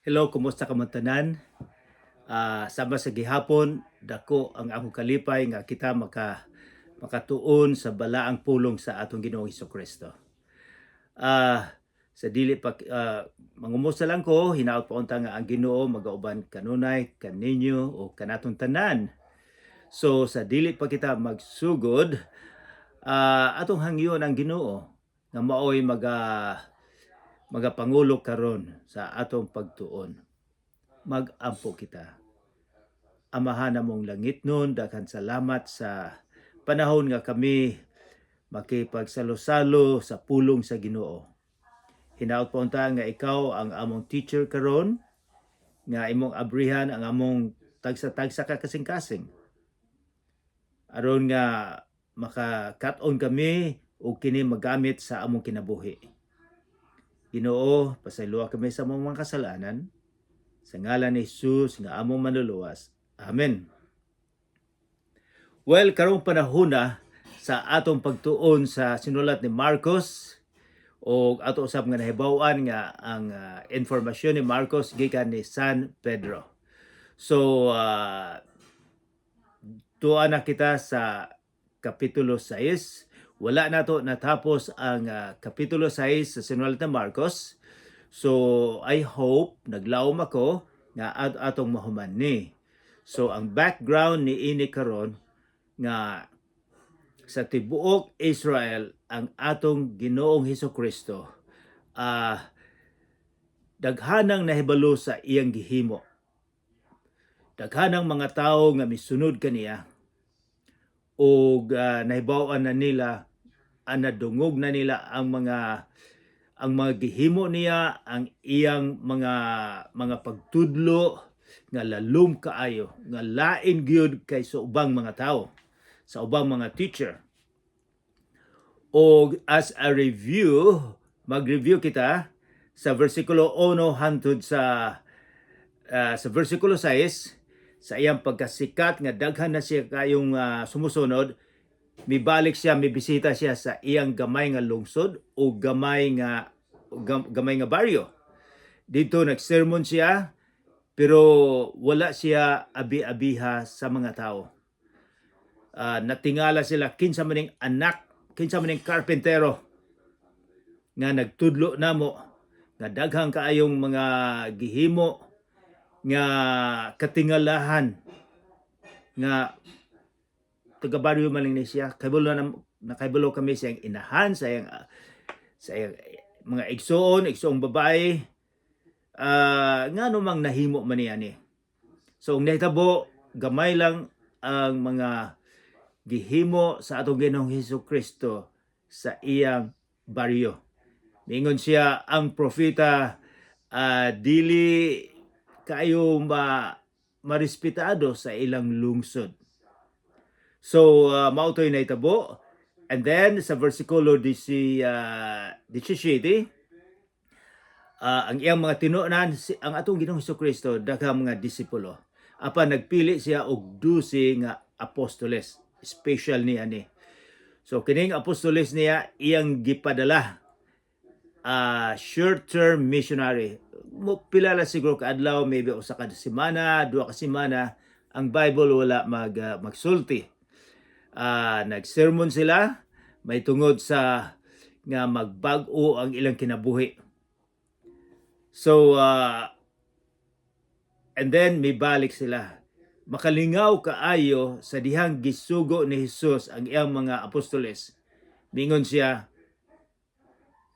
Hello, kumusta ka tanan? Sama sa gihapon, dako ang akong kalipay nga kita makatuon sa balaang pulong sa atong Ginoong Kristo. Sa dili pa mangumusta lang ko, hinaot pa unta nga ang Ginoo magauban kanunay kaninyo o kanatong tanan. So sa dili pa kita magsugod, atong hangyon ang Ginoo nga maoy magapangulo karon sa atong pagtuon. Mag-ampo kita. Amahan namong langitnon, daghan salamat sa panahon nga kami makipagsalo-salo sa pulong sa Ginoo. Hinaot pa unta nga ikaw ang among teacher karon, nga imong abrihan ang among tagsa-tagsa ka kasing-kasing, aron nga makakat-on kami ug kini magamit sa among kinabuhi. Ginoo, pasayloa kami sa among mga kasalanan. Sa ngalan ni Jesus nga among Manluluwas. Amen. Well, karong panahon na sa atong pagtuon sa sinulat ni Marcos o ato usab nga nahibaw-an nga ang informasyon ni Marcos gikan ni San Pedro. So, tuwa na kita sa Kapitulo 6. Wala na to natapos ang Kapitulo 6 sa sinulat ni Marcos. So, I hope, naglaom ako nga atong mahuman ni. So, ang background ni ini karon nga sa tibuok Israel ang atong Ginoong Hesus Kristo daghanang nahibalo sa iyang gihimo. Daghanang mga tawo nga misunod kaniya ug nahibaw-an na nila, nadungog na nila ang mga gihimo niya, ang iyang mga pagtudlo nga lalom kaayo, nga lain gyud kay sa ubang mga tao, sa ubang mga teacher. Og as a review, mag-review kita sa versikulo 1 hangtod sa versikulo 6. Sa iyang pagkasikat nga daghan na siya kayong sumusunod, mibalik siya, mibisita siya sa iyang gamay nga lungsod o gamay nga baryo. Dito nagsermon siya, pero wala siya abi-abiha sa mga tao. Natingala sila, kinsa man ning anak, kinsa man ning karpentero nga nagtudlo namo nga daghang kaayong mga gihimo nga katingalahan, nga taga baryo man lang ni siya? Kabalo na nakabalo kami sa iyang inahan, sa iyang mga igsoon, igsoong babae. Ngano mang nahimo man niya ni? So ang nahitabo, gamay lang ang mga gihimo sa atong Ginoong Hesus Kristo sa iyang baryo. Mingon siya, ang propeta dili kayo marespetado sa ilang lungsod. So, mao to'y nahitabo. And then, sa versikulo 17, ang iyang mga tinunan, ang atong Ginoong Hesus Kristo, daghang mga disipulo. Apan nagpili siya og 12 nga apostoles. Special niya ni. So, kining apostoles niya, iyang gipadala short-term missionary. Mo pila lang siguro kaadlaw, maybe usa ka semana, 2 ka semana, ang Bible wala magsulti. Nagsermon sila may tungod sa nga magbag-o ang ilang kinabuhi. So and then mibalik sila. Makalingaw kaayo sa dihang gisugo ni Jesus ang iyang mga apostoles. Mingon siya,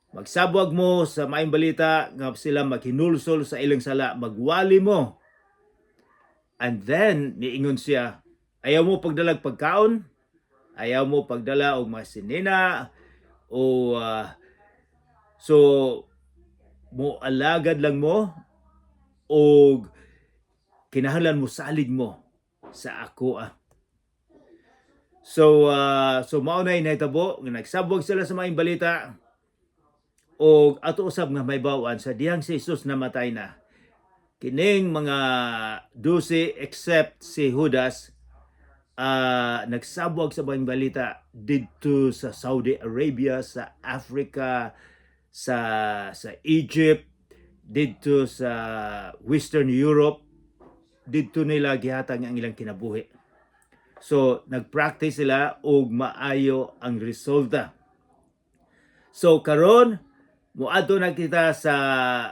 "Magsabwag mo sa maayong balita nga sila maghinulsol sa ilang sala, magwali mo." And then niingon siya, "Ayaw mo pagdalag pagkaon, ayaw mo pagdala og mga sinina o so mo alagad lang mo og kinahanglan mo salig mo sa ako ah." So mao na nahitabo nga nagsabwag sila sa maayong balita og ato usab nga mahibaw-an sa dihang si Jesus namatay na. Kining mga 12 except si Judas nagsabwag sa maayong balita didto sa Saudi Arabia, sa Africa, sa Egypt. Didto sa Western Europe, didto nila gihatag ang ilang kinabuhi. So nagpractice sila og maayo ang resulta. So karon, moadto na kita sa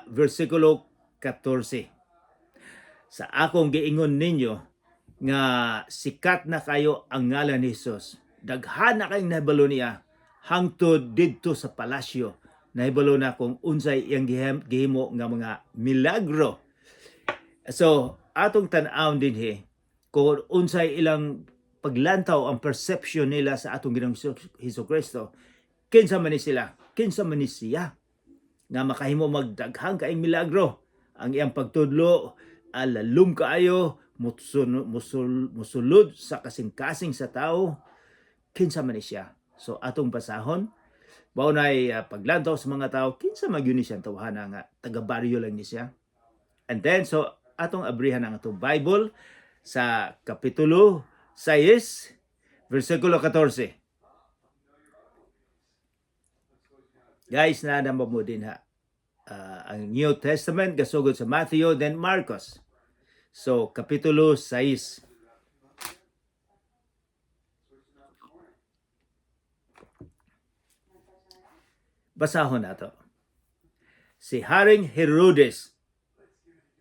versikulo 14. Sa akong giingon ninyo nga sikat na kayo ang ngalan ni Jesus. Daghan na kayong nahibalo niya hangtod didto sa palasyo. Nahibalo na kung unsay iyang gihimo nga mga milagro. So atong tan-awon dinhi kung unsay ilang paglantaw, ang perception nila sa atong Ginoong Hesus Kristo. Kinsa man ni sila? Kinsa man ni siya nga makahimo magdaghang kaayong milagro? Ang iyang pagtudlo alalum kaayo, musulod sa kasing-kasing sa tao. Kinsa man ni siya? So atong basahon. Mao nay paglantaw sa mga tao, kinsa man gyud ni siya tawhana nga taga baryo lang ni siya. And then so atong abrihan ang atong Bible sa kapitulo 6, versikulo 14. Guys, naa na mo dinha? Ang New Testament gasugod sa Matthew, then Marcos. So, kapitulo 6. Basahon nato. Si Haring Herodes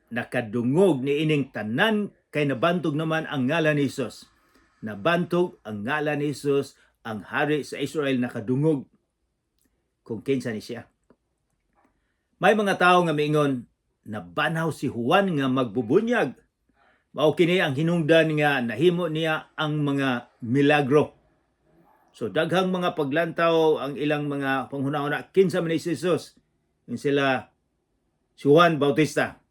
nakadungog ni ining tanan kay nabantog naman ang ngalan ni Jesus. Nabantog ang ngalan ni Jesus, ang hari sa Israel nakadungog kung kinsa ni siya. May mga tao nga miingon, "Nabanhaw si Juan nga magbubunyag. Mao kini ang hinungdan nga nahimo niya ang mga milagro." So daghang mga paglantaw ang ilang mga panghuna-huna, kinsa man ni si Jesus. Yung sila, si Juan Bautista.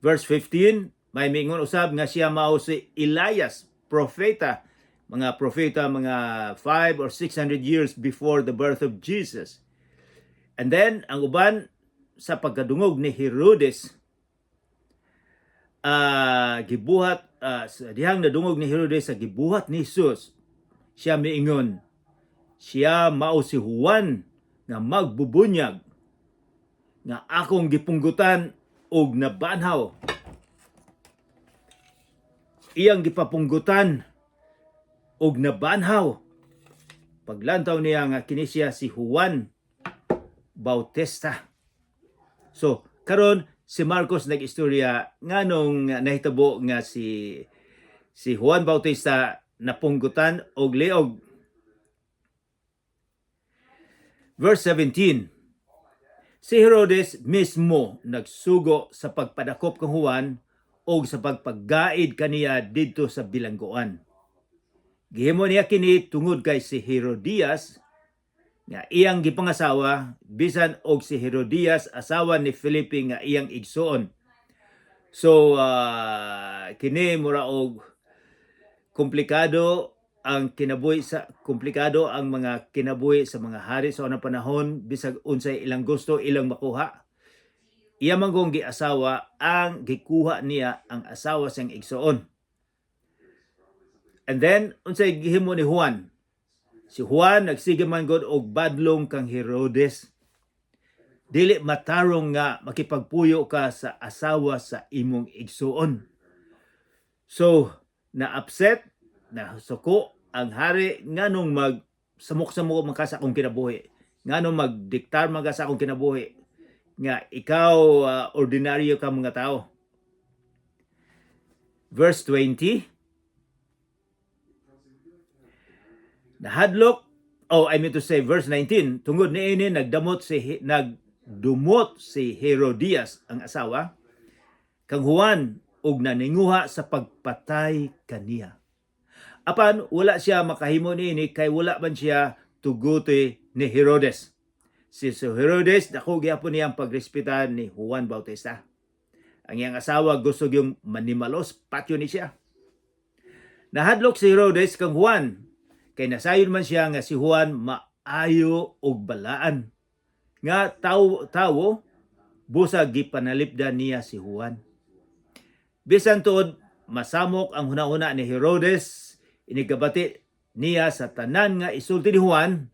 Verse 15, may miingon usab nga siya mao si Elias, propeta. Mga propeta mga 5 or 600 years before the birth of Jesus. And then, ang uban, sa pagkadungog ni Herodes, gibuhat, sa dihang nadungog ni Herodes sa gibuhat ni Jesus, siya miingon, "Siya mao si Juan nga magbubunyag nga akong gipunggutan og nabanhaw." Iyang gipapunggutan og nabanhaw. Paglantaw niya nga kini siya si Juan Bautista. So, karon si Marcos nag-istorya nganong nahitabo nga si Juan Bautista napunggutan og liog. Verse 17. Si Herodes mismo nagsugo sa pagpadakop kang Juan og sa pagpagaid kaniya didto sa bilanggoan. Gihimo niya kini tungod kay si Herodias nga iyang gipangasawa, bisan og si Herodias asawa ni Felipe nga iyang igsuon. So kini mura og komplikado ang mga kinabuhi sa mga hari sa unang panahon. Bisag unsay ilang gusto, ilang makuha. Iya man gong giasawa ang gikuha niya ang asawa siyang igsuon. And then unsay gihimo ni Juan? Si Juan nagsige man gud og badlong kang Herodes. Dili matarong nga makipagpuyo ka sa asawa sa imong igsuon. So na upset, na suko ang hari, nganong mag samok-samok man ka sa akong kinabuhi? Nganong magdiktar man ka sa akong kinabuhi nga ikaw ordinaryo ka mga tao? Verse 20. Nahadlok, oh, I mean to say verse 19, tungod niini nagdumot si Herodias ang asawa kang Juan ug naninguha sa pagpatay kaniya. Apan wala siya makahimo niini kay wala man siya tuguti ni Herodes. Si Herodes, dako gyapon niyang pagrespetar ni Juan Bautista. Ang iyang asawa gusto yung manimalos, patyo ni siya. Nahadlok si Herodes kang Juan kay nasayon man siya nga si Juan maayo og balaan nga tawo tawo, busa gipanalipdan niya si Juan. Bisan tuod masamok ang hunahuna ni Herodes, inigabati niya sa tanan nga isulti ni Juan,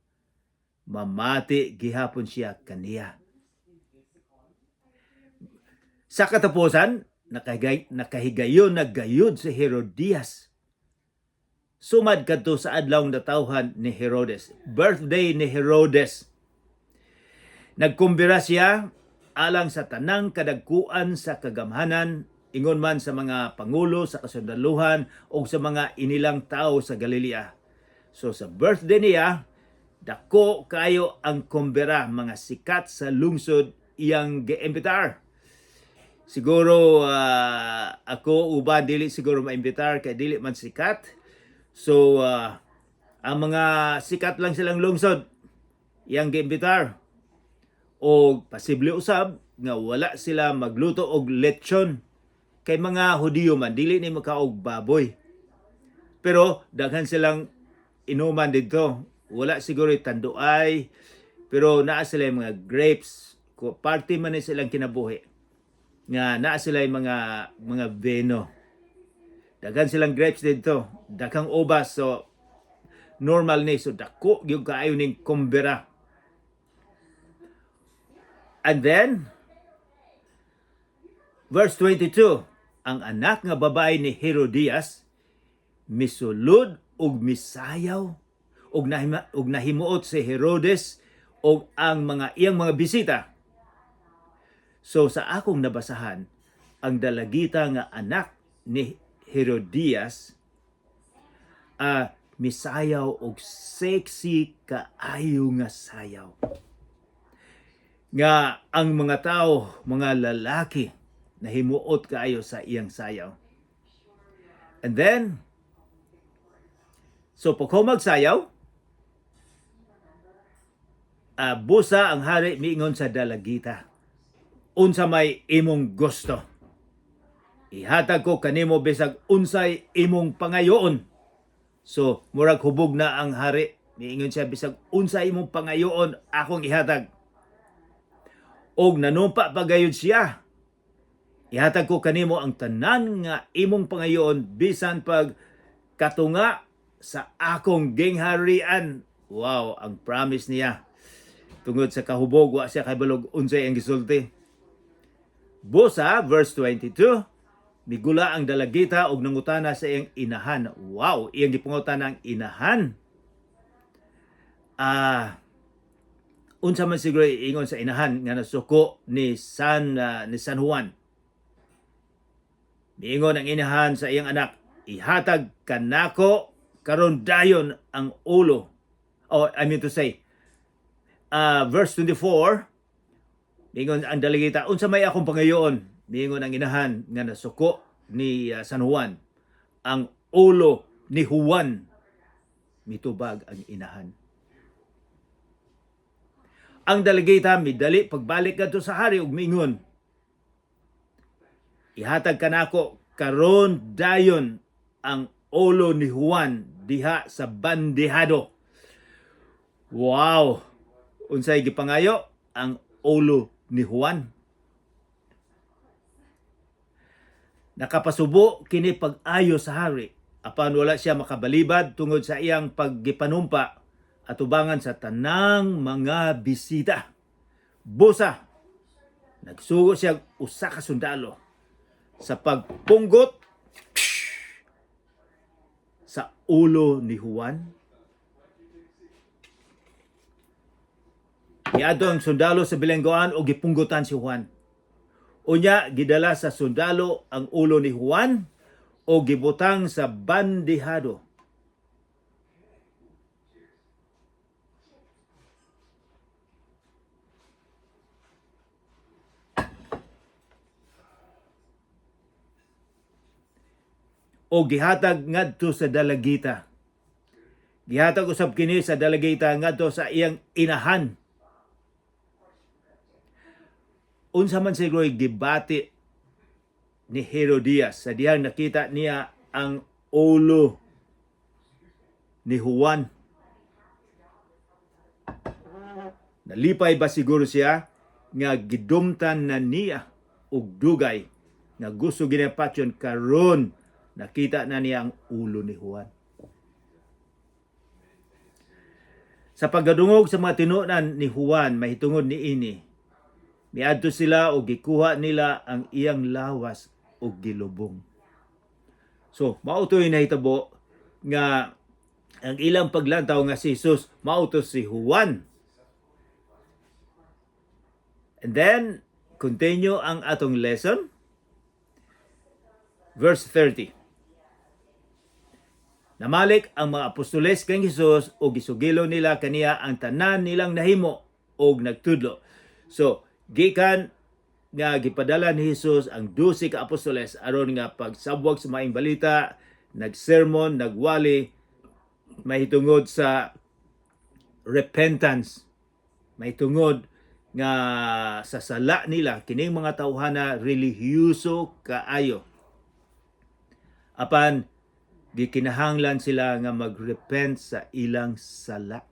mamati gihapon siya kaniya. Sa katapusan, nakahigayon na gayud si Herodias. Sumad kadto sa adlaw natawhan ni Herodes. Birthday ni Herodes. Nagkumbira siya alang sa tanang kadagkuan sa kagamhanan, ingon man sa mga pangulo sa kasundaluhan o sa mga inilang tao sa Galilea. So sa birthday niya, dako kayo ang kumbira, mga sikat sa lungsod iyang giimbitar. Siguro ako uban dili siguro maimbitar kay dili man sikat. So ang mga sikat lang silang lungsod iyang giimbitar. O posible usab nga wala sila magluto og lechon kay mga Hudiyo man dili ni makaog baboy. Pero daghan silang inuman didto. Wala siguro tanduay, pero naa sila yung mga grapes. Party man ni silang kinabuhi. Nga naa sila yung mga vino. Daghan silang grapes didto, daghang ubas, so normal ni, so dako gyud kaayo ning kumbira. And then verse 22, ang anak nga babae ni Herodias misulod ug misayaw ug nahimuot si Herodes ug ang mga iyang mga bisita. So sa akong nabasahan, ang dalagita nga anak ni Herodias misayaw og sexy kaayo nga sayaw. Nga ang mga tao, mga lalaki, nahimuot kaayo sa iyang sayaw. And then, so pagka magsayaw, busa ang hari miingon sa dalagita, "Unsa may imong gusto? Ihatag ko kanimo bisag unsay imong pangayoon." So, murag hubog na ang hari. Miingon siya, "Bisag unsay imong pangayoon, akong ihatag." Og nanumpa pa gayud siya, "Ihatag ko kanimo ang tanan nga imong pangayoon bisan pag katunga sa akong gingharian." Wow, ang promise niya. Tungod sa kahubog, wa siya kabalog unsay ang gisulti. Busa, verse 22, migula ang dalagita og nangutana sa iyang inahan. Wow, iyang gipangutana ang inahan. Unsa man siguro ingon sa inahan nga nasuko ni San Juan? Miingon ang inahan sa iyang anak, "Ihatag kanako karon dayon ang ulo." Oh, I mean to say, verse 24, miingon ang dalagita, "Unsa may akong pangayoon?" Miingon ang inahan nga nasuko ni San Juan, "Ang ulo ni Juan." Mitubag ang inahan. Ang dalagita midali pagbalik kadto sa hari ug miingon, "Ihatag kanako karon dayon ang ulo ni Juan diha sa bandehado." Wow! Unsay gipangayo? Ang ulo ni Juan. Nakapasubo kini pag-ayo sa hari apan wala siya makabalibad tungod sa iyang paggipanumpa atubangan sa tanang mga bisita. Busa, nagsugo siya usa ka sundalo sa pagpunggot sa ulo ni Juan. Niadto ang sundalo sa bilangguan o gipunggotan si Juan. Unya gidala sa sundalo ang ulo ni Juan o gibutang sa bandihado. O gihatag ngadto sa dalagita. Gihatag usab kini sa dalagita ngadto sa iyang inahan. Unsa man siguro gibati ni Herodias sa dihang nakita niya ang ulo ni Juan? Nalipay ba siguro siya nga gidumtan na niya og dugay nga gusto ginapatyon, karon nakita na niya ang ulo ni Juan? Sa pagkadungog sa mga tinunan ni Juan mahitungod ni ini, Miadto sila og gikuha nila ang iyang lawas og gilubong. So, mao to'y nahitabo nga ang ilang paglantaw nga si Jesus mao to si Juan. And then, continue ang atong lesson. Verse 30. Namalik ang mga apostoles kang Jesus ug gisugilo nila kaniya ang tanan nilang nahimo og nagtudlo. So, gikan nga gipadala ni Jesus ang 12 ka apostoles aron nga pagsabwag sa maayong balita, nagsermon, nagwali mahitungod sa repentance, mahitungod nga sa sala nila. Kining mga tawhana, relihiyoso kaayo. Apan gikinahanglan sila nga magrepent sa ilang sala.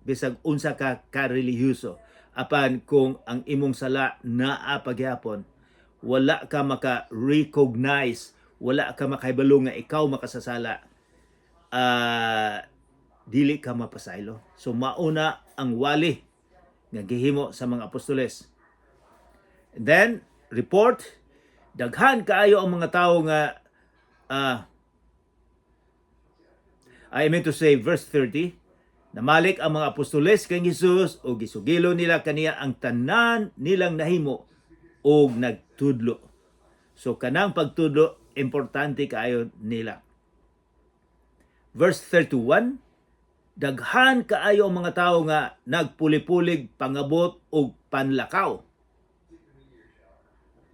Bisag unsa ka ka-relihiyoso, apan kung ang imong sala naa pagyapon, wala ka maka-recognize, wala ka makahibalo nga ikaw makasasala, dili ka mapasaylo. So mauna ang wali nga gihimo sa mga apostoles. And then report, daghan kaayo ang mga tawo nga I meant to say verse 30. Namalik ang mga apostoles kang Jesus ug gisugilo nila kaniya ang tanan nilang nahimo og nagtudlo. So kanang pagtudlo, importante kaayo nila. Verse 31, daghan kaayo ang mga tawo nga nagpuli-pulig pangabot og panlakaw.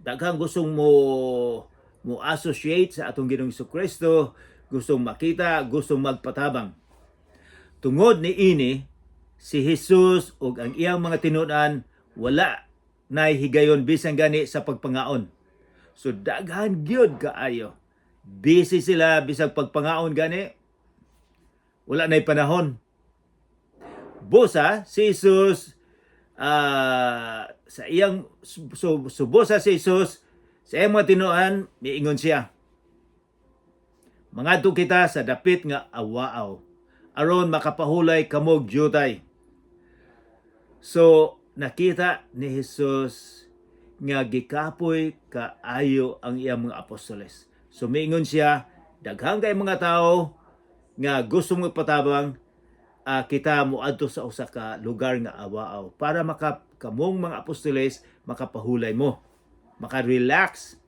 Daghang gustong mo mo associate sa atong Ginoong Kristo, gustong makita, gustong magpatabang. Tungod ni ini, si Jesus ug ang iyang mga tinunan wala nay higayon bisan gani sa pagpangaon. So daghan gyud kaayo. Busy sila, bisag pagpangaon gani wala nay panahon. Busa si Jesus sa iyang so, so busa si Jesus sa iyang mga tinuan, miingon siya, "Mangadto kita sa dapit nga awaaw aron makapahulay kamog jutay." So nakita ni Jesus nga gikapoy kaayo ang iyang mga apostoles. So miingon siya, "Daghan kay mga tao nga gusto magpatabang, kita moadto sa usa ka lugar nga awaaw para maka kamong mga apostoles makapahulay mo, maka-relax."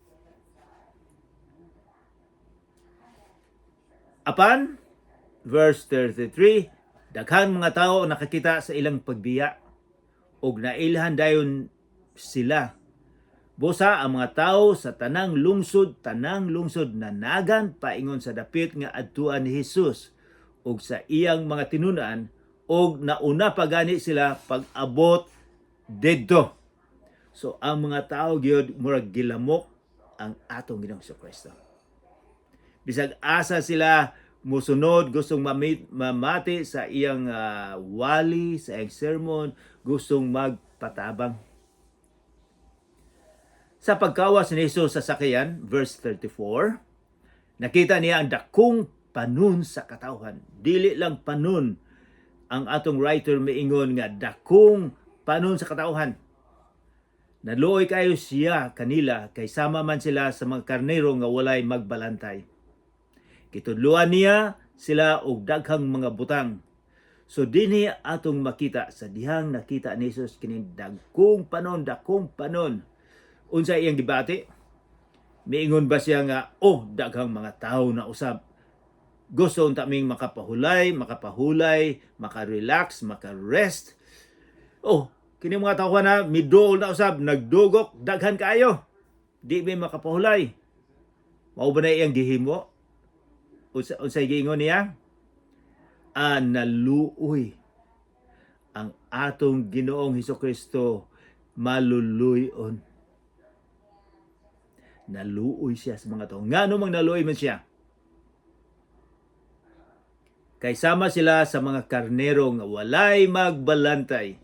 Apan verse 33, daghan mga tao nakakita sa ilang pagbiya ug nailhan dayon sila. Busa ang mga tao sa tanang lungsod nanagan paingon sa dapit nga adtuan ni Jesus ug sa iyang mga tinunan, ug nauna pa gani sila pag-abot didto. So ang mga tao gyud murag gilamok ang atong Ginoong Kristo. Bisag asa sila musunod, gustong mamati sa iyang wali, sa iyang sermon, gustong magpatabang. Sa pagkawas ni Jesus sa sakyan, verse 34, nakita niya ang dakong panon sa katawhan. Dili lang panon, ang atong writer miingon nga dakong panon sa katawhan. Naluoy kayo siya kanila kay sama man sila sa mga karnero nga walay magbalantay. Gitudluan niya sila og daghang mga butang. So dinhi atong makita sa dihang nakita ni Jesus kining dagkong panon, dakong panon. Unsa iyang gibati? Miingon ba siya nga, "Oh, daghang mga tao na usab. Gusto unta ming makapahulay, makapahulay, maka-relax, maka-rest. Oh, kini mga tao na miduol na usab, nagdugok, daghan kaayo. Di mi makapahulay." Mao ba na iyang gihimo? Unsay giingon niya? Ah, naluoy ang atong Ginoong Hesus Kristo, maluluy-on. Naluoy siya sa mga tao. Ngano mang naluoy man siya? Kay sama sila sa mga karnero nga walay magbalantay.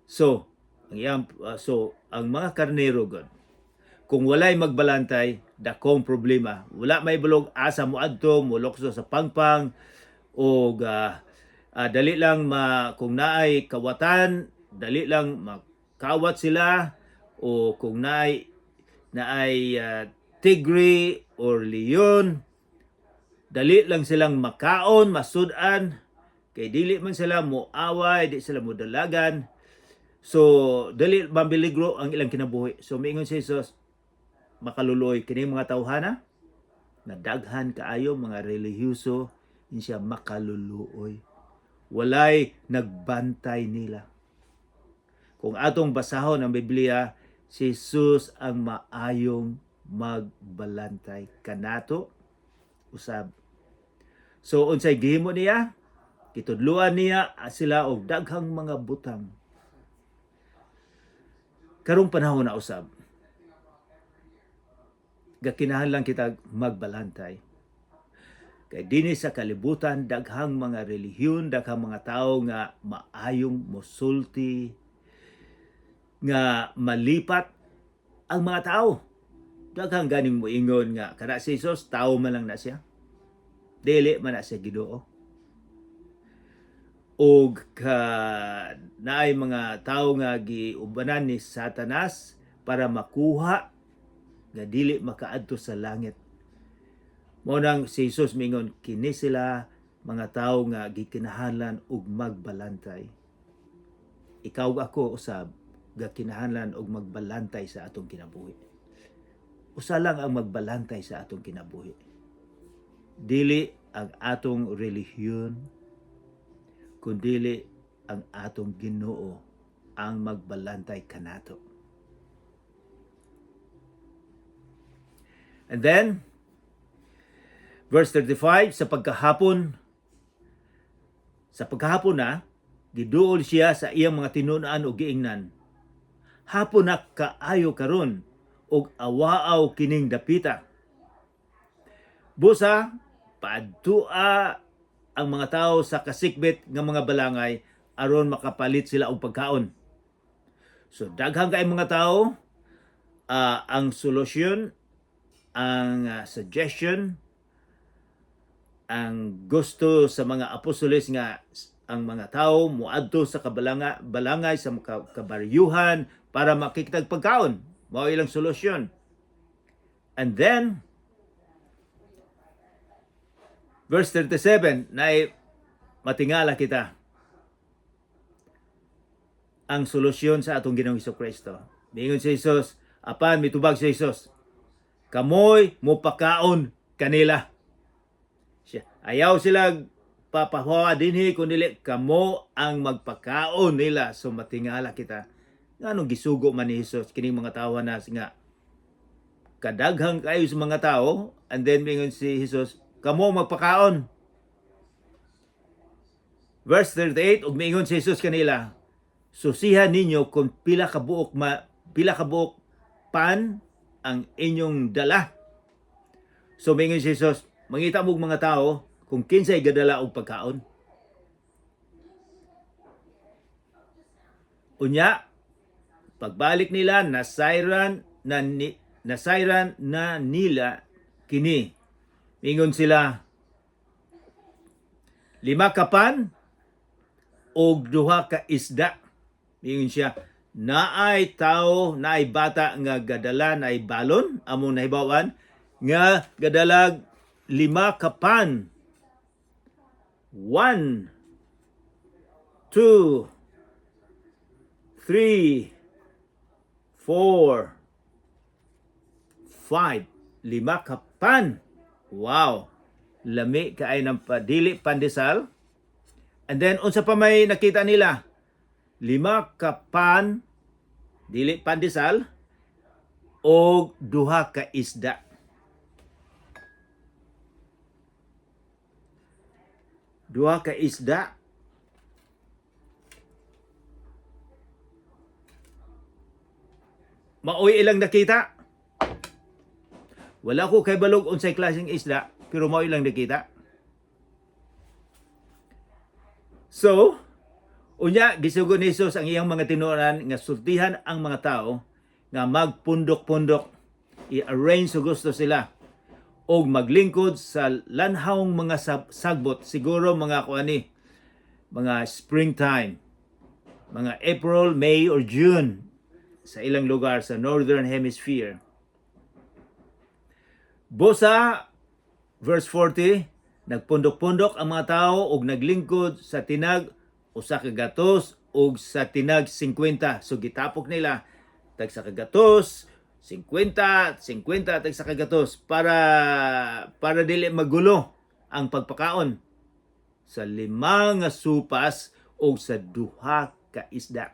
So ang mga karnero god, kung walay magbalantay, dakong problema. Wala may bulog asa mo adto, molokso sa pangpang og dali lang ma kung naay kawatan, dali lang ma kawat sila o kung naay tigre or leon, dali lang silang makaon, masud-an, kay dili man sila moaway, di sila modalagan. So dali mabiligro ang ilang kinabuhi. So miingon si Jesus, makaluluoy kini mga tawhana na daghan kaayo mga relihiyoso, in siya makaluluoy. Walay nagbantay nila. Kung atong basahon ang Biblia, si Jesus ang maayong magbalantay kanato usab. So unsay gihimo niya? Gitudluan niya sila og daghang mga butang. Karong panahon na usab, gakinahanglan kita magbalantay. Kay dinhi sa kalibutan daghang mga relihiyon, daghang mga tawo nga maayong mosulti, nga malipat ang mga tao. Daghang ganing moingon nga kana si Jesus, tao man lang na siya. Dili man na siya Ginoo. Og ka naay mga tawo nga giubanan ni Satanas para makuha nga dili makaadto sa langit. Mao nang si Jesus mingon, kini sila mga tawo nga gikinahanglan og magbalantay. Ikaw ug ako usab gakinahanglan og magbalantay sa atong kinabuhi. Usa lang ang magbalantay sa atong kinabuhi. Dili ang atong relihiyon, kundili ang atong Ginoo ang magbalantay kanato. And then, verse 35, sa pagkahapon na, giduol siya sa iyang mga tinun-an og giingnan, "Hapon na kaayo karon og awaaw kining dapita. Busa, paadtua ang mga tao sa kasikbit nga mga balangay aron makapalit sila og pagkaon." So daghang kay mga tao, ang solusyon, ang suggestion, ang gusto sa mga apostoles nga ang mga tao muadto sa kabalanga balangay sa kabaryuhan para makitag pagkaon. Mao ilang solusyon. And then verse 37 na matingala kita ang solusyon sa atong Ginoong Kristo. Miingon si Jesus, apan mitubag si Jesus, "Kamoy mopakaon kanila." Siya, ayaw sila papahuwa dinhi kun dili kamo ang magpakaon nila. So matingala kita. Nganong gisugo man ni Jesus kining mga tawo na nga kadaghang kayo sa mga tao, and then mingon si Jesus, "Kamo magpakaon"? Verse 38, ug miingon si Jesus kanila, "Susihan ninyo kung pila ka buok pan ang inyong dala." So miingon si Jesus, mangita mo og mga tao kung kinsay gadala og pagkaon. Unya, pagbalik nila, nasayran na nila kini. Mingon sila, "5 ka pan og 2 ka isda." Mingon siya, naay tao, naay bata nga gadala, naay balon, among nahibawan, nga gadalag 5 ka pan. 1, 2, 3, 4, 5. 5 ka pan. Wow. Lami kaay ng padili pandesal. And then, unsa pa may nakita nila? 5 ka pan, dili pandesal, og 2 ka isda. 2 ka isda. Maoy ilang nakita. Wala ko kay balog unsay klaseng isda, pero mao ilang nakita. So, unya gisugo ni Jesus ang iyang mga tinuonan nga sultihan ang mga tao nga magpundok-pundok, i-arrange sa gusto sila og maglingkod sa lanhawng mga sagbot, siguro mga kuani, mga springtime, mga April, May or June. sa ilang lugar sa Northern Hemisphere. Busa, verse 40, nagpundok-pundok ang mga tao ug naglingkod sa tinag 100 ug sa tinag 50. So gitapok nila tag sa kagatos, 50, 50 tag sa kagatos para dili magulo ang pagpakaon sa lima nga supas o sa duha ka isda.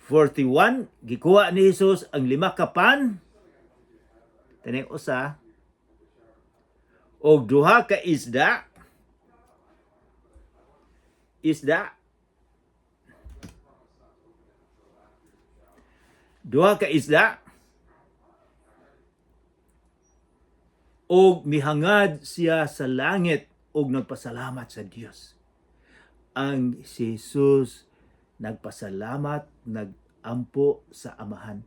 41, gikuha ni Jesus ang lima ka pan, taning usa, og duha ka isda, isda, duha ka isda, og mihangad siya sa langit og nagpasalamat sa Dios. Ang si Jesus nagpasalamat, nagampo sa Amahan.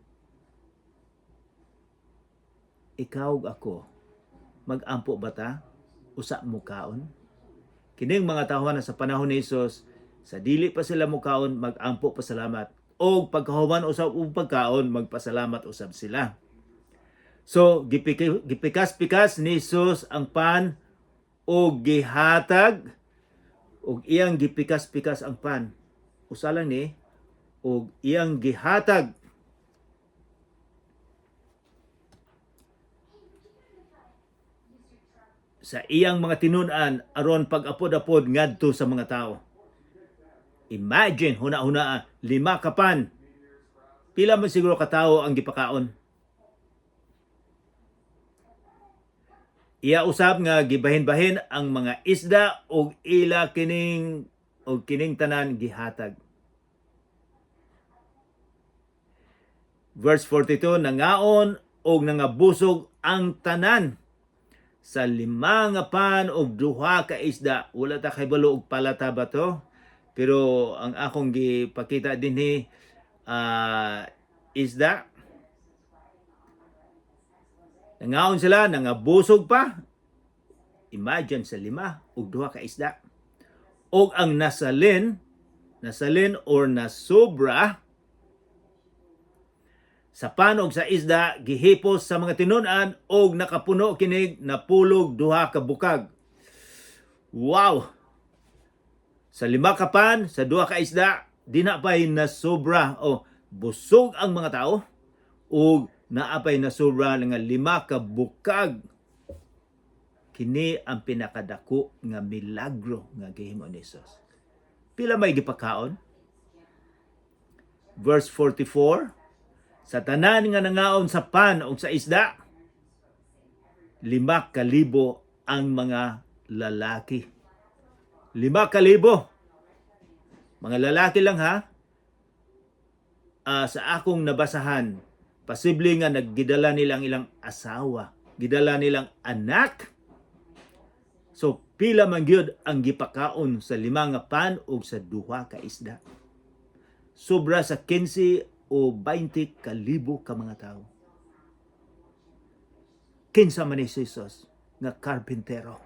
Ikaw ug ako, magampo ba ta? Usa mukaon? Kining mga tawhana sa panahon ni Jesus, sa dili pa sila mukaon, magampo pasalamat. O pagkahuman usab og pagkaon, magpasalamat usab sila. So, gipikas-pikas ni Jesus ang pan o gihatag og iyang gipikas-pikas ang pan. Usa lang ni og iyang gihatag sa iyang mga tinun-an aron pag-apod-apod ngadto sa mga tao. Imagine, huna-huna, lima ka pan. Pila man siguro katawo ang gipakaon? Iya usab nga gibahin-bahin ang mga isda ug ila kining og kining tanan gihatag. Verse 42, nangaon og nangabusog ang tanan sa lima nga pan og duha ka isda. Wala ta kahibalo og palata ba to? Pero ang akong gipakita dinhi isda. Nangaon sila, nangabusog pa. Imagine sa lima og duha ka isda. Og ang nasalin, nasalin or nasobra sa panog sa isda gihipos sa mga tinun-an og nakapuno kinig napulog duha ka bukag. Wow! Sa lima ka pan, sa duha ka isda, di na pa'y nasobra o busog ang mga tao ug naa pa'y nasobra nga lima ka bukag. Kini ang pinakadako nga milagro nga gihimo ni Jesus. Pila may gipakaon? Verse 44, sa tanan nga nangaon sa pan o sa isda, 5,000 ang mga lalaki. 5,000. Mga lalaki lang ha. Sa akong nabasahan, posible nga naggidala nilang ilang asawa, gidala nilang anak. So pila man gyud ang gipakaon sa lima nga pan ug sa duha ka isda? Sobra sa 15 o 20 kalibo ka mga tao. Kinsa man ni Jesus nga karpintero?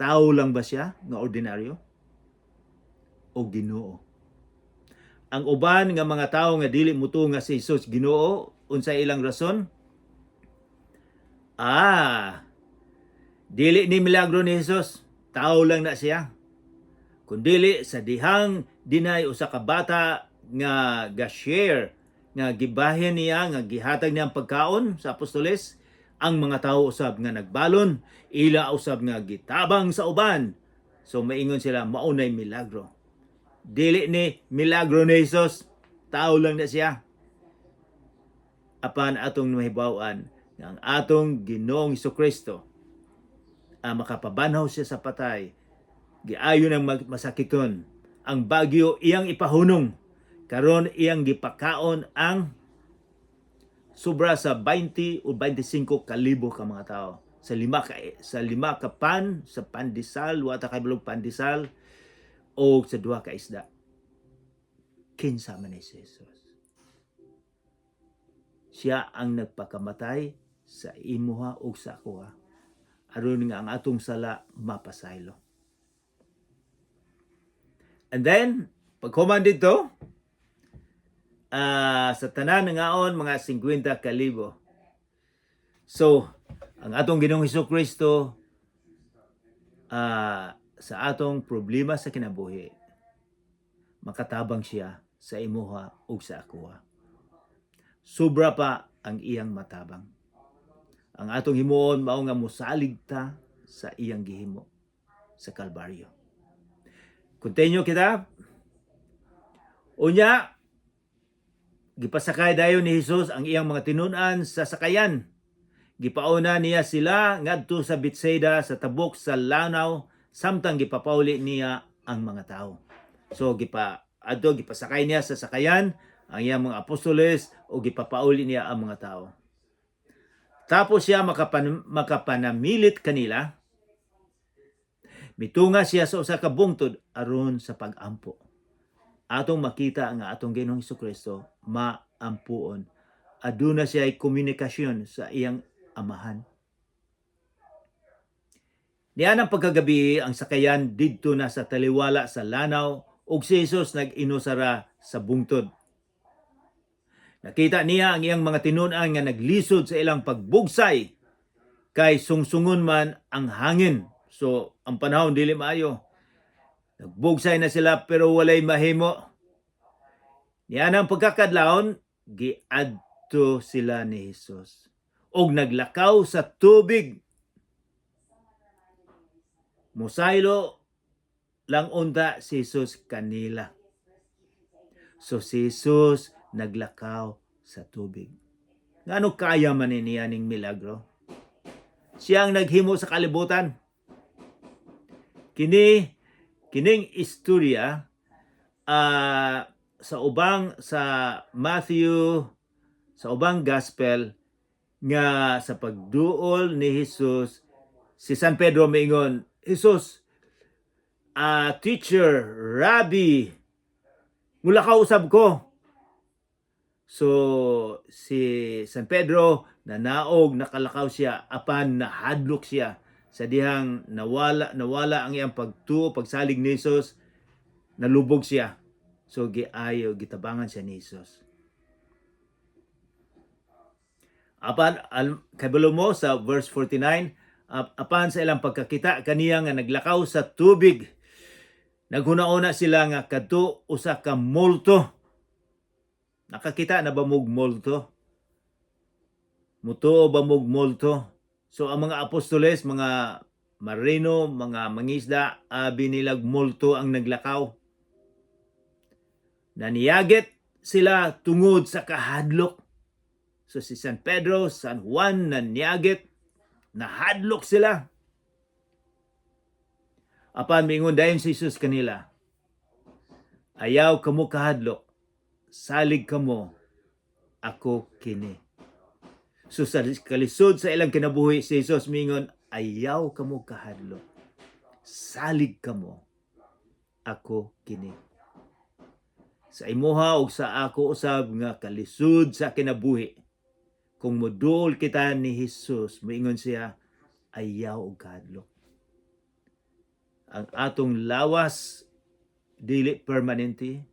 Tao lang ba siya nga ordinaryo? O Ginoo? Ang uban nga mga tao nga dili mutuo nga si Jesus Ginoo, unsa ilang rason? Dili ni milagro ni Jesus, tao lang na siya. Kun dili sa dihang dinay usa ka bata nga ga-share nga gibahin niya nga gihatag niya ang pagkaon sa apostoles, ang mga tao usab nga nagbalon, ila usab nga gitabang sa uban. So maingon sila maunay milagro. Dili ni milagro ni Jesus, tao lang na siya. Apan atong mahibaw-an nga ang atong Ginoong Kristo makapabanhaw siya sa patay, giayo ng masakiton ang bagyo, iyang ipahunong. Karon iyang gipakaon ang sobra sa 20 o 25 kalibo ka mga tao sa lima ka pan, sa pandesal, wa ta kahibalo pandesal, o sa duha ka isda. Kinsa man ni si Jesus? Siya ang nagpakamatay sa imuha ug sa akoha aron nga ang atong sala mapasaylo. And then Paghuman didto, sa tanan nangaon mga 50 kalibo. So, ang atong Ginoong Hesus Kristo, sa atong problema sa kinabuhi, makatabang siya sa imuha ug sa akoa. Sobra pa ang iyang matabang. Ang atong himuon mao nga mosalig ta sa iyang gihimo sa Kalbaryo. Continue kita. Unya, gipasakay dayon ni Jesus ang iyang mga tinun-an sa sakayan. Gipauna niya sila ngadto sa Betsaida sa tabok sa lanaw samtang gipapauli niya ang mga tao. So gipa adto, gipasakay niya sa sakayan ang iyang mga apostoles o gipapauli niya ang mga tao. Tapos siya makapanamilit kanila, mitunga siya sa usa ka bungtod aron sa pag-ampo. Atong makita nga atong Ginoong Kristo maampuon. Aduna siya komunikasyon sa iyang Amahan. Nianang pagkagabi, ang sakayan didto na sa taliwala sa lanaw ug si Jesus nag-inusara sa bungtod. Nakita niya ang iyang mga tinun-an nga naglisod sa ilang pagbugsay kay sungsungon man ang hangin. So, ang panahon dili maayo. Nagbugsay na sila pero walay mahimo. Nianang pagkakadlawon, giadto sila ni Jesus og naglakaw sa tubig. Musaylo lang unta si Jesus kanila. So si Jesus naglakaw sa tubig. Ngano kaya man ni niya ning milagro? Siya ang naghimo sa kalibutan. Kining istorya sa ubang sa Matthew, sa ubang gospel, nga sa pagduol ni Jesus, si San Pedro miingon, "Jesus, teacher, rabbi, mulakaw usab ko." So si San Pedro nanaog, nakalakaw siya, apan nahadlok siya sa dihang nawala ang iyang pagtuo, pagsalig ni Jesus, nalubog siya. So giayo, gitabangan siya ni Jesus. Apan kabalo mo sa verse 49, apan sa ilang pagkakita kaniya nga naglakaw sa tubig, naghuna-una sila nga kadto usa ka multo. Nakakita na ba mog multo? Mutuo ba mog multo? So ang mga apostoles, mga marino, mga mangisda, abi nilag multo ang naglakaw. Naniyagit sila tungod sa kahadlok. So si San Pedro, San Juan nanyagit, nahadlok sila. Apan mingon dayon si Jesus kanila, "Ayaw kamo kahadlok, salig kamo, ako kini." So sa kalisod sa ilang kinabuhi, si Jesus mingon, "Ayaw kamo kahadlok, salig kamo, ako kini." Sa imuha ug sa ako usab nga kalisod sa kinabuhi, kung moduol kita ni Jesus, moingon siya, "Ayaw og kahadlok." Ang atong lawas dili permanente.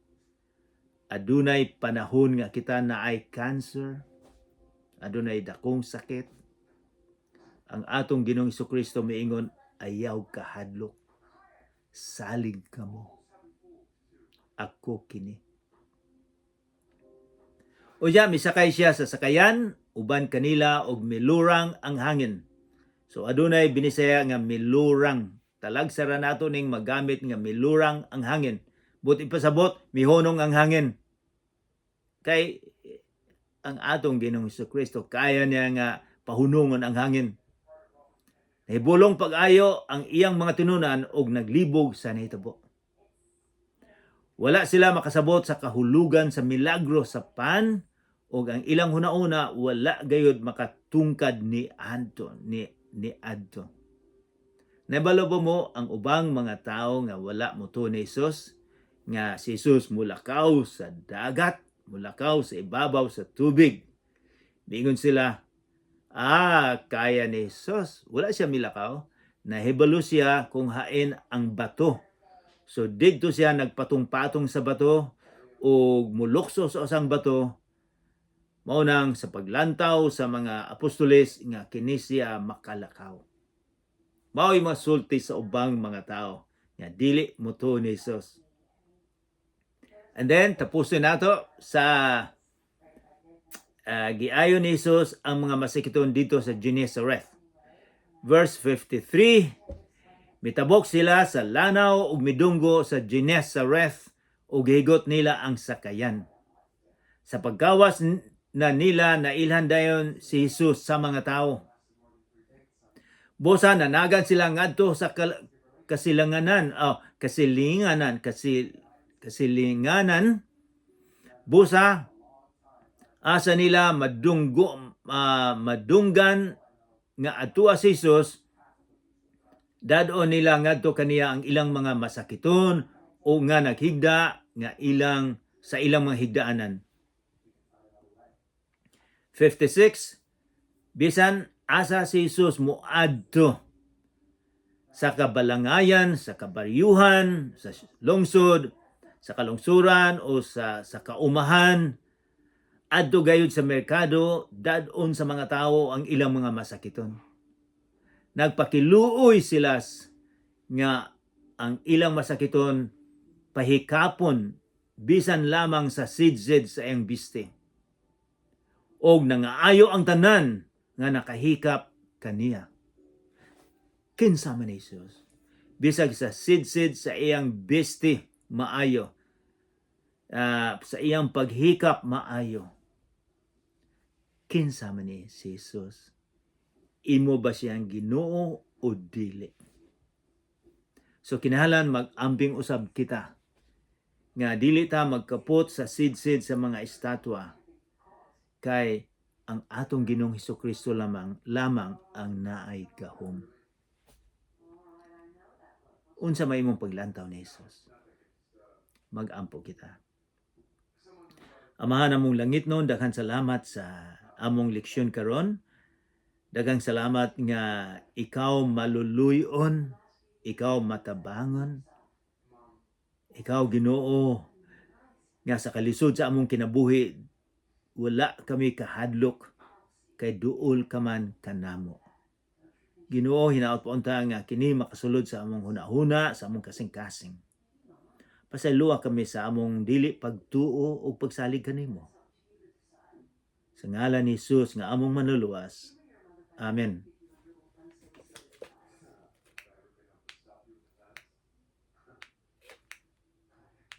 Adunay panahon nga kita naay cancer, adunay dakong sakit. Ang atong Ginoong Kristo miingon, "Ayaw kahadlok. Salig kamo. Ako kini." Unya misakay siya sa sakayan uban kanila og milurang ang hangin. So adunay Binisaya nga milurang. Talagsa ra nato ning magamit nga milurang ang hangin. But ipasabot, mihunong ang hangin. Kay ang atong Ginoong Kristo kaya niya nga pahunungon ang hangin. Nahibulong pag-ayo ang iyang mga tinunan og naglibog sa nahitabo. Wala sila makasabot sa kahulugan sa milagro sa pan og ang ilang hunauna wala gayud makatungkad ni adto. Nabalo ba mo ang ubang mga tao nga wala motuo ni Jesus, nga si Jesus mulakaw sa dagat, mulakaw sa ibabaw sa tubig? Miingon sila, "Ah, kaya ni Jesus." Wala siya milakaw. Nahibalo siya kung hain ang bato. So didto siya nagpatong-patong sa bato o mulukso sa usang bato. Mao nang sa paglantaw sa mga apostoles nga kini siya makalakaw. Mao'y masulti sa ubang mga tao nga dili motuo ni Jesus. And then tapusin nato sa giayo ni Jesus ang mga masakiton dito sa Gennesareth. Verse 53: Mitabok sila sa lanaw ug midunggo sa Gennesareth ug gihigot nila ang sakayan. Sa paggawas na nila, nailhan dayon si Jesus sa mga tao. Busa nanagan sila ngadto sa kasilanganan, oh, kasilinganan, kasilinganan. Busa asa nila madunggo madunggan nga adtua si Jesus, dad-on nila ngadto kaniya ang ilang mga masakiton o nga naghigda nga ilang sa ilang mga higdaanan. 56. Bisan asa si Jesus moadto sa kabalangayan, sa kabaryuhan, sa lungsod, sa kalungsuran o sa kaumahan, adto gayud sa merkado, dad-on sa mga tao ang ilang mga masakiton. Nagpakiluoy sila nga ang ilang masakiton pahikapon bisan lamang sa sidsid sa iyang biste. Og nangaayo ang tanan nga nakahikap kaniya. Kinsa man ni Jesus? Bisag sa sidsid sa iyang biste, maayo. Sa iyang paghikap, maayo. Kinsa man ni si Jesus? Imo ba siyang Ginoo o dili? So kinahanglan mag-ambing usab kita nga dili ta magkapot sa sidsid sa mga estatwa kay ang atong Ginoong Hesukristo lamang lamang ang naay gahom. Unsa may imong paglantaw ni Jesus? Mag-ampo kita. Amahan among langitnon, daghan salamat sa among leksyon karon. Daghang salamat nga ikaw maluluyon, ikaw matabangon, ikaw, Ginoo, nga sa kalisod sa among kinabuhi wala kami kahadlok kay duol ka man kanamo. Ginoo, hinaot po unta nga kini makasulod sa among hunahuna, sa among kasing-kasing. Pasayloa kami sa among dili pagtuo o pagsalig kanimo. Sa ngalan ni Jesus nga among Manluluwas. Amen.